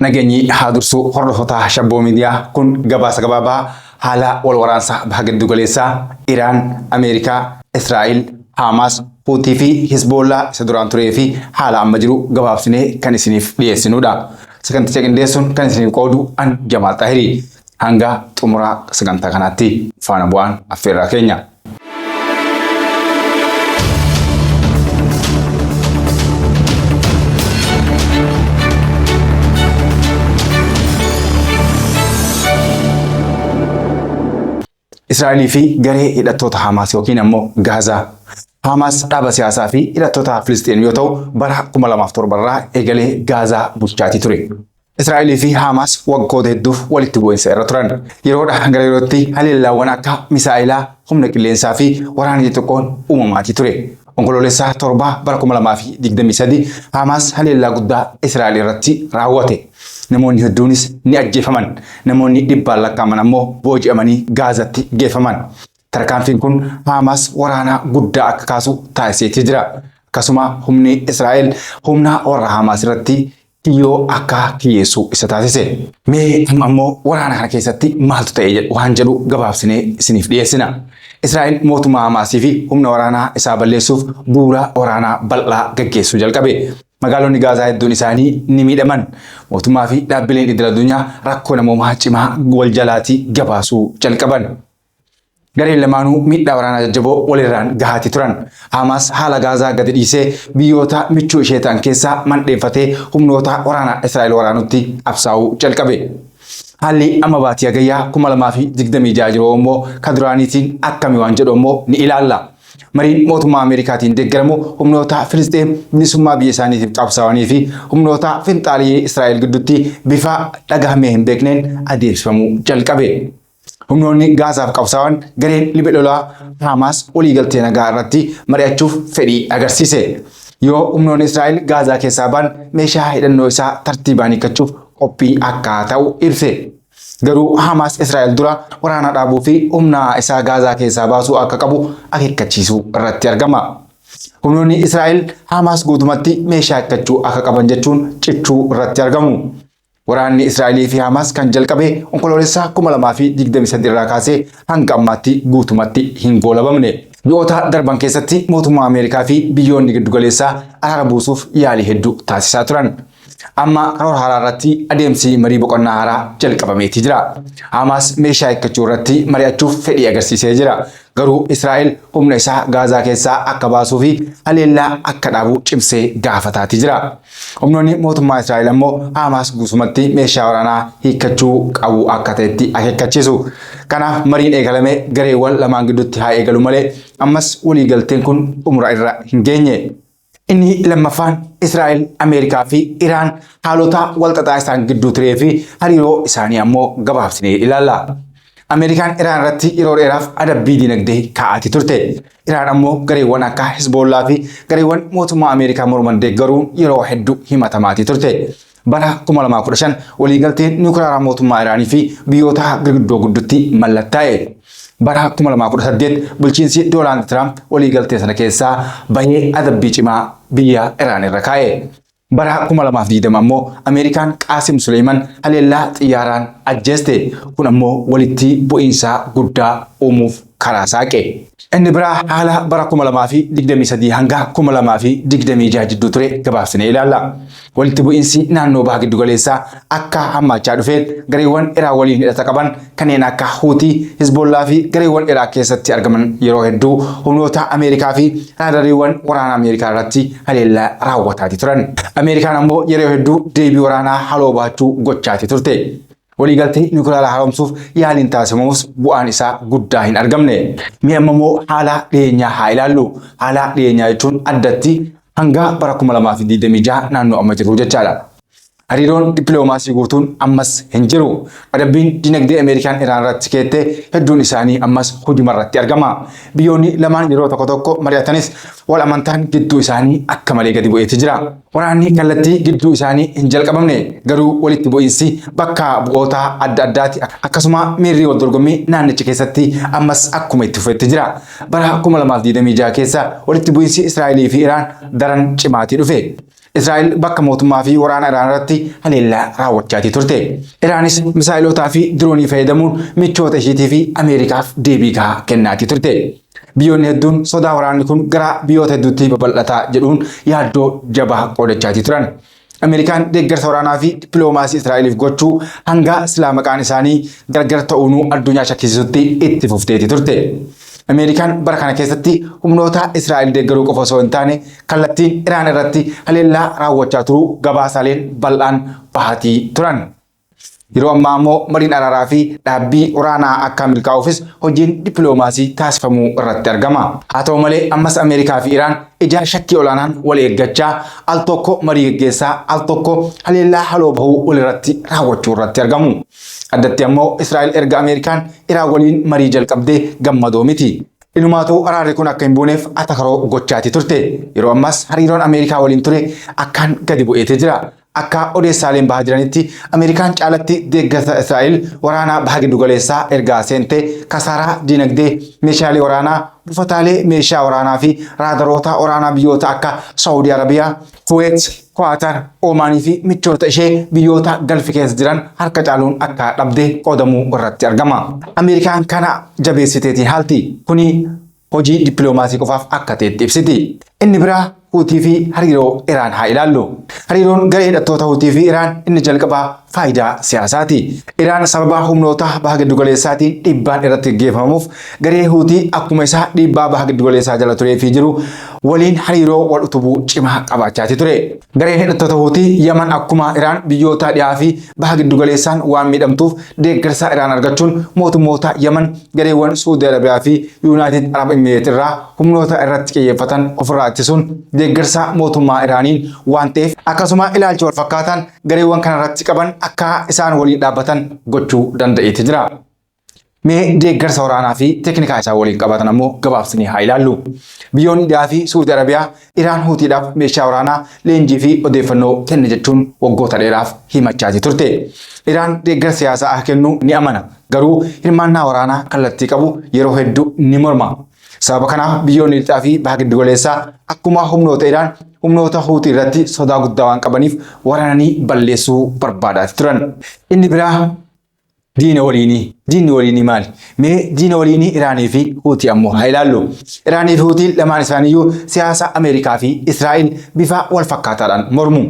Nageenyi haa dursu hordoftoota Shabboo Miidiyaa kun gabaasa gabaabaa haala wal waraansa baha giddu galeessaa Iraan, Ameerikaa, Israa'el, Haamaas, Huutii fi Hizboollaa isa duraan turee fi haala amma jiru gabaabsinee kan isiniif dhiyeessinudha. Saganticha qindeessuun kan isiniif qoodu an Jamaal Xaahirii. Hanga xumura sagantaa kanaatti faana bu'aan affeerraa keenya. Israa'elii fi garee hidhattoota Hamaas yookiin ammoo Gaazaa. Hamaas dhaaba siyaasaa fi hidhattoota Filisxeem yoo ta'u bara 2007 irraa eegalee Gaazaa bulchaatii ture. Israa'elii fi Hamaas waggoota hedduuf walitti bu'iinsa irra turan. Yeroodha gara yerootti haleellaawwan akka misaa'ilaa, humna qilleensaa fi waraana xixiqqoon uumamaatii ture. Onkoloolessa 7 bara 2023 Hamaas haleellaa guddaa Israa'el irratti raawwate. Namoonni hedduunis ni ajjeefaman. Namoonni dhibbaan lakkaa'aman ammoo booji'amanii Gaazatti geeffaman. Tarkaanfiin kun Haamaas waraana guddaa akka kaasu taasiseetii jira. Akkasuma humni Israa'el humna warra Haamaas irratti kiyyoo akka kiyyeessu isa taasise. Mee amma ammoo waraana kana keessatti maaltu ta'e jedhu waan jedhu gabaabsinee isiniif dhiyeessina. Israa'el mootummaa Hamaasii fi humna waraanaa isaa balleessuuf duula waraanaa bal'aa gaggeessuu jalqabe. Magaalonni Gaazaa hedduun isaanii ni miidhaman. Mootummaa fi dhaabbileen idil addunyaa rakkoo namoomaa cimaa wal jalaatii gabaasuu jalqaban. Gareen lamaanuu miidhaa waraanaa jajjaboo walirraan gahaatii turan. Haamaas haala Gaazaa gadi dhiisee biyyoota michuu ishee ta'an keessaa mandheeffatee humnoota waraanaa Israa'el waraanutti qabsaa'uu jalqabe. Haalli amma baatii Hagayyaa 2026 jiru immoo ka duraaniitiin akkami waan jedhu ammoo ni ilaalla. Mariin mootummaa Ameerikaatiin deeggaramu humnoota Filisxeem bilisummaa biyya isaaniitiif qabsaa'anii fi humnoota finxaaliyyii Israa'el gidduutti bifa dhagahamee hin beekneen adeemsifamuu jalqabe. Humnoonni Gaazaaf qabsaa'an gareen liphee lolaa Haamaas waliigaltee nagaa irratti mari'achuuf fedhii agarsiise. Yoo humnoonni Israa'el Gaazaa keessaa ba'an meeshaa hidhannoo isaa tartiibaan hiikkachuuf qophii akka ta'u ibse. Garuu Haamaas Israa'el dura waraana dhaabuu fi humna isaa Gaazaa keessaa baasuu akka qabu akeekkachiisuu irratti argama. Humnoonni Israa'el Haamaas guutumatti meeshaa hiikkachuu akka qaban jechuun cichuu irratti argamu. Waraanni Israa'elii fi Hamaas kan jalqabe Onkoloolessa 2023 irraa kaasee hanga ammaatti guutumatti hin goolabamne. Ji'oota darban keessatti mootummaa Ameerikaa fi biyyoonni giddugaleessaa araara buusuuf yaalii hedduu taasisaa turan. Amma karoora haaraa irratti adeemsi marii boqonnaa haaraa jalqabameetii jira. Hamaas meeshaa hiikkachuu irratti mari'achuuf fedhii agarsiisee jira. Garuu Israa'el humna isaa Gaazaa keessaa akka baasuu fi haleellaa akka dhaabu cimsee gaafataatii jira. Humnoonni mootummaa Israa'el ammoo Haamaas guutumatti meeshaa waraanaa hiikkachuu qabu akka ta'etti akeekkachiisu. Kanaaf mariin eegalame gareewwan lamaan gidduutti haa eegalu malee ammas waliigalteen kun xumura irra hin geenye. Inni lammaffaan Israa'el, Ameerikaa fi Iraan haalota walxaxaa isaan gidduu turee fi hariiroo isaanii ammoo gabaabsinee ilaalla. Ameerikaan Iraan irratti yeroo dheeraaf adabbii dinagdee kaa'atii turte. Iraan ammoo gareewwan akka Hizboollaa fi gareewwan mootummaa Ameerikaa morman deeggaruun yeroo hedduu himatamaatii turte. Bara 2015 waliigalteen niwukilaaraa mootummaa Iraanii fi biyyoota gurguddoo gidduutti mallattaa'e. Bara 2018 bulchiinsi Doonaald Tiraamp waliigaltee sana keessaa bahee adabbii cimaa biyya Iraan irra kaa'e. Bara 2020 ammoo Ameerikaan Qaasim Suleeman haleellaa xiyyaaraan ajjeeste. Kun ammoo walitti bu'iinsa guddaa uumuuf karaa saaqe. Inni biraa haala bara 2023 hanga 2026 jidduu ture gabaabsinee ilaalla. Walitti bu'iinsi naannoo baha giddugaleessaa akka hammaachaa dhufeen gareewwan Iraan waliin hidhata qaban kanneen akka Huutii, Hizbollaa fi gareewwan Iraaq keessatti argaman yeroo hedduu humnoota Ameerikaa fi raadariiwwan waraana Ameerikaa irratti haleellaa raawwataatii turan. Ameerikaan ammoo yeroo hedduu deebii waraanaa haloo bahachuu gochaatii turte. Waliigaltee niwukilaaraa haaromsuuf yaaliin taasifamus bu'aan isaa guddaa hin argamne. Mee amma immoo haala dhiyeenyaa haa ilaallu. Haala dhiyeenyaa jechuun addatti hanga bara 2026 naannoo amma jirru jechaadha. Hariiroon dippiloomaasii guutuun ammas hin jiru. Adabbiin dinagdee Ameerikaan Iraan irratti keette hedduun isaanii ammas hojuma irratti argama. Biyyoonni lamaan yeroo tokko tokko mari'atanis wal amantaan gidduu isaanii akka malee gadi bu'eeti jira. Waraanni kallattii gidduu isaanii hin jalqabamne garuu walitti bu'iinsi bakka bu'oota adda addaati akkasuma miirri wal dorgommii naannicha keessatti ammas akkuma itti fufetti jira. Bara 2026 keessa walitti bu'iinsi Israa'elii fi Iraan daran cimaatii dhufe. Israa'el bakka mootummaa fi waraana Iraan irratti haleellaa raawwachaatii turte. Iraanis misaa'ilotaa fi diroonii fayyadamuun michoota ishiitii fi Ameerikaaf deebii gahaa kennaatii turte. Biyyoonni hedduun sodaa waraanni kun gara biyyoota hedduutti babal'ataa jedhuun yaaddoo jabaa qoodachaatii turan. Ameerikaan deeggarsa waraanaa fi dippiloomaasii Israa'eliif gochuu hanga silaa maqaan isaanii gargar ta'uunuu addunyaa shakkisiisutti itti fufteeti turte. Ameerikaan bara kana keessatti humnoota Israa'el deeggaruu qofa osoo hin taane kallattiin Iraan irratti haleellaa raawwachaa turuu gabaasaaleen bal'aan bahatii turan. Yeroo ammaa immoo mariin araaraa fi dhaabbii waraanaa akka milkaa'uufis hojiin dippiloomaasii taasifamuu irratti argama. Haa ta'u malee ammas Ameerikaa fi Iraan ija shakkii olaanaan wal eeggachaa al tokko marii geggeessaa al tokko haleellaa haloo bahuu walirratti raawwachuu irratti argamu. Addatti ammoo Israa'el erga Ameerikaan Iraan waliin marii jalqabdee gammadoo miti. Inumaatuu araarri kun akka hin buuneef atakaroo gochaati turte. Yeroo ammaas hariiroon Ameerikaa waliin ture akkaan gadi bu'eetee jira. Akka odeessaaleen bahaa jiranitti Ameerikaan caalatti deeggarsa Israa'el waraanaa baha giddugaleessaa ergaa seente kasaaraa dinagdee meeshaalee waraanaa buufataalee meeshaa waraanaa fi raadaroota waraanaa biyyoota akka Saawudii Arabiyaa, Kuweet, Kwaatar, Oomaanii fi michoota ishee biyyoota galfi keessa jiran harka caaluun akka dhabde qoodamuu irratti argama. Ameerikaan kana jabeessiteetiin haalti. Kuni hojii dippiloomaasii qofaaf akka ta'etti ibsiti. Inni biraa Huutii fi hariiroo Iraan haa ilaallu. Hariiroon garee hidhattoota Huutii fi Iraan inni jalqabaa faayidaa siyaasaati. Iraan sababa humnoota baha giddugaleessaatiin dhiibbaan irratti gaggeeffamuuf garee Huutii akkuma isaa dhiibbaa baha giddugaleessaa jala turee fi jiru waliin hariiroo wal utubuu cimaa qabaachaati ture. Gareen hidhattoota Huutii Yaman akkuma Iraan biyyoota dhihaa fi baha giddugaleessaan waan miidhamtuuf deeggarsa Iraan argachuun mootummoota Yaman gareewwan Suudii Arabiyaa fi Yuunaayitid Arab Imireet irraa humnoota irratti xiyyeeffatan ofirraa ittisuun deeggarsa mootummaa Iraaniin waan ta'eef akkasuma ilaalcha wal fakkaataan gareewwan kanarratti qaban akka isaan waliin dhaabbatan gochuu danda'eeti jira. Mee deeggarsa waraanaa fi teeknikaa isaan waliin qabatan ammoo gabaabsinee haa ilaallu. Biyyoonni dhihaa fi Suudii Arabiyaa Iraan Huutiidhaaf meeshaa waraanaa, leenjii fi odeeffannoo kenne jechuun waggoota dheeraaf himachaa turte. Iraan deeggarsa siyaasaa akka kennu ni amana. Garuu hirmaannaa waraanaa kallattii qabu yeroo hedduu ni morma. Sababa kanaaf biyyoonni lixaa fi baha giddugaleessaa akkuma humnoota Iraan humnoota Huutii irratti sodaa guddaa waan qabaniif waraananii balleessuu barbaadaa turan. Inni biraa diina waliinii. Diinni waliinii maali? Mee diina waliinii Iraanii fi Huutii ammoo haa ilaallu. Iraanii fi Huutiin lamaan isaaniiyyuu siyaasa Ameerikaa fi Israa'el bifa wal fakkaataadhaan mormu.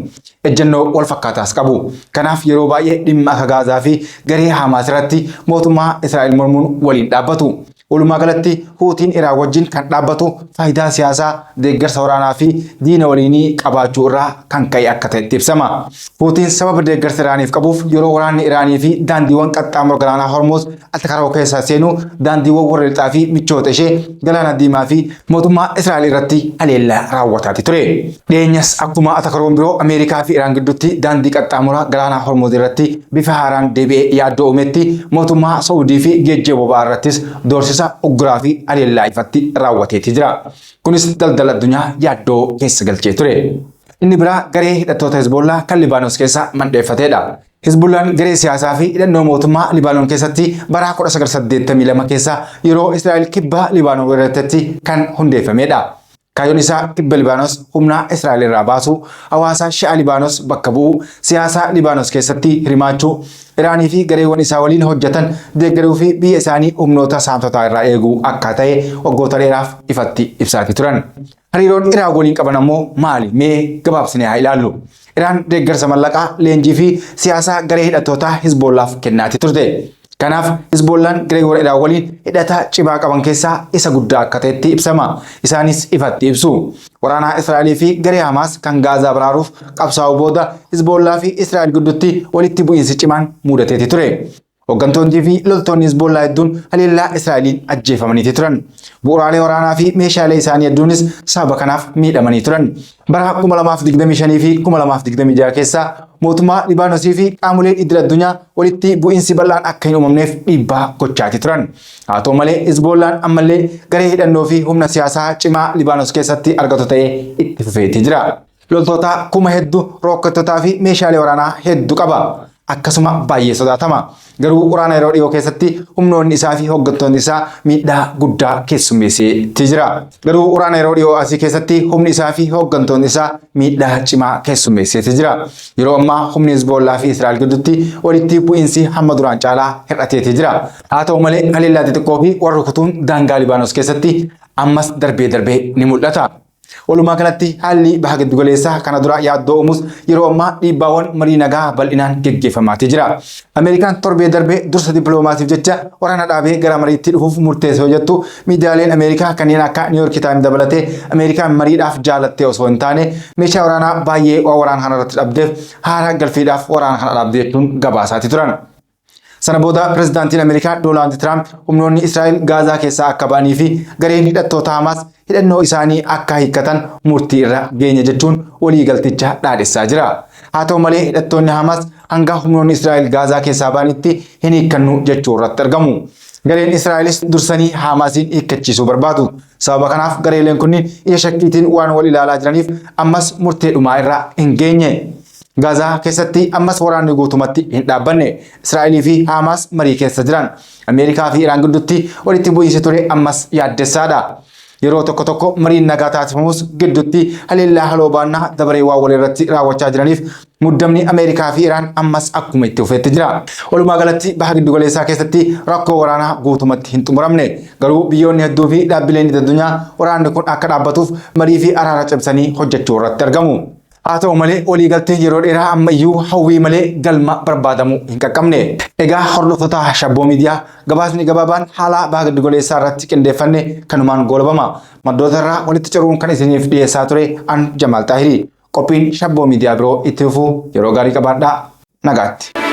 Ejjennoo wal fakkaataas qabu. Kanaaf yeroo baay'ee dhimma akka Gaazaa fi garee Hamaas irratti mootummaa Israa'el mormuun waliin dhaabbatu. Walumaa galatti Huutiin Iraan wajjin kan dhaabbatu faayidaa siyaasaa, deeggarsa waraanaa fi diina waliinii qabaachuu irraa kan ka'e akka ta'etti ibsama. Huutiin sababa deeggarsa Iraaniif qabuuf yeroo waraanni Iraanii fi daandiiwwan qaxxaamura galaanaa Hormuz Atakaroo keessa seenu daandiiwwan warra lixaa fi michoota ishee galaana diimaa fi mootummaa Israa'el irratti haleellaa raawwataati ture. Dhiyeenyas akkuma atakaroon biroo Ameerikaa fi Iraan gidduutti daandii qaxxaamura galaana Hormuz irratti bifa haaraan deebi'ee yaaddoo uumetti mootummaa Saawudii fi geejjiba boba'aa irrattis doorsisa ugguraa fi haleellaa ifatti raawwateeti jira. Kunis daldala addunyaa yaaddoo keessa galchee ture. Inni biraa garee hidhattoota Hezbollaa kan Libaanos keessa mandheeffatedha. Hizbullaan garee siyaasaa fi hidhannoo mootummaa Libaanoon keessatti bara 1982 keessa yeroo Israa'el kibba Libaanoon weerartetti kan hundeeffamedha. Kaayyoon isaa kibba Libaanos humna Israa'el irraa baasuu, hawaasa Shi'a Libaanos bakka bu'uu, siyaasa Libaanos keessatti hirmaachuu, Iraanii fi gareewwan isaa waliin hojjetan deeggaruu fi biyya isaanii humnoota saamtotaa irraa eeguu akka ta'e waggoota dheeraaf ifatti ibsaatii turan. Hariiroon Iraan waliin qaban ammoo maali? Mee gabaabsinee haa ilaallu. Iraan deeggarsa mallaqaa, leenjii fi siyaasaa garee hidhattootaa Hizbollaaf kennaatii turte. Kanaaf Hizbollaan gareewwan Iraan waliin hidhata cimaa qaban keessaa isa guddaa akka ta'etti ibsama. Isaanis ifatti ibsu. Waraanaa Israa'elii fi garee Hamaas kan Gaazaa baraaruuf qabsaa'uu booda Hizbollaa fi Israa'el gidduutti walitti bu'iinsi cimaan mudateeti ture. Hooggantoonnii fi loltoonni Hizbollaa hedduun haleellaa Israa'eliin ajjeefamaniiti turan. Bu'uuraalee waraanaa fi meeshaalee isaanii hedduunis sababa kanaaf miidhamanii turan. Bara 2025 fi 2026 keessa mootummaa Libaanosii fi qaamoleen idil addunyaa walitti bu'iinsi bal'aan akka hin uumamneef dhiibbaa gochaati turan. Haa ta'u malee Hizbollaan ammallee garee hidhannoo fi humna siyaasaa cimaa Libaanos keessatti argatu ta'ee itti fufeetii jira. Loltoota kuma hedduu, rookkettotaa fi meeshaalee waraanaa hedduu qaba. Akkasuma baay'ee sodaatama. Garuu waraana yeroo dhiyoo keessatti humnoonni isaa fi hoggantoonni isaa miidhaa guddaa keessummeesseetti jira. Garuu waraana yeroo dhiyoo asii keessatti humni isaa fi hoggantoonni isaa miidhaa cimaa keessummeesseetti jira. Yeroo ammaa humni Hezbollaa fi Israa'el gidduutti walitti bu'iinsi hamma duraan caalaa hir'ateeti jira. Haa ta'u malee haleellaa xixiqqoo fi warra rukutuun daangaa Libaanos keessatti ammas darbee darbee ni mul'ata. Walumaa galatti haalli baha giddu galeessaa kana dura yaaddoo uumuus yeroo ammaa dhiibbaawwan marii nagaa bal'inaan geggeeffamaatii jira. Ameerikaan torbee darbee dursa dippiloomaasiif jecha waraana dhaabee gara mariitti dhufuuf murteesse yoo jettu, miidiyaaleen Ameerikaa kanneen akka New York Times dabalatee Ameerikaan mariidhaaf jaalattee osoo hin taane meeshaa waraanaa baay'ee waan waraana kana irratti dhabdeef haara galfiidhaaf waraana kana dhaabde jechuun gabaasaatii turan. Sana booda pirezidaantiin Ameerikaa Doonaald Tiraamp humnoonni Israa'el Gaazaa keessaa akka ba'anii fi gareen hidhattoota Hamaas hidhannoo isaanii akka hiikkatan murtii irra geenye jechuun waliigalticha dhaadhessaa jira. Haa ta'u malee hidhattoonni Hamaas hanga humnoonni Israa'el Gaazaa keessaa ba'anitti hin hiikkannu jechuu irratti argamu. Gareen Israa'elis dursanii Hamaasiin hiikkachiisuu barbaadu. Sababa kanaaf gareeleen kunniin ija shakkiitiin waan wal ilaalaa jiraniif ammas murtee dhumaa irra hin geenye. Gaazaa keessatti ammas waraanni guutumatti hin dhaabbanne. Israa'elii fi Haamaas marii keessa jiran. Ameerikaa fi Iraan gidduutti walitti bu'iinsi ture ammas yaaddessaadha. Yeroo tokko tokko mariin nagaa taasifamus gidduutti haleellaa haloo baannaa dabaree waan walirratti raawwachaa jiraniif muddamni Ameerikaa fi Iraan ammas akkuma itti fufetti jira. Walumaa galatti baha giddugaleessaa keessatti rakkoo waraanaa guutumatti hin xumuramne. Garuu biyyoonni hedduu fi dhaabbileen addunyaa waraanni kun akka dhaabbatuuf marii fi araara cimsanii hojjechuu irratti argamu. Haa ta'u malee waliigalteen yeroo dheeraa amma iyyuu hawwii malee galma barbaadamu hin qaqqabne. Egaa hordoftoota Shabboo Miidiyaa, gabaasni gabaabaan haala baha giddugoleessaa irratti qindeeffanne kanumaan goolabama. Maddoota irraa walitti ciruun kan isiniif dhiyeessaa ture an Jamaal Xaahirii. Qophiin Shabboo Miidiyaa biroo itti fufuu yeroo gaarii qabaadhaa, nagaatti.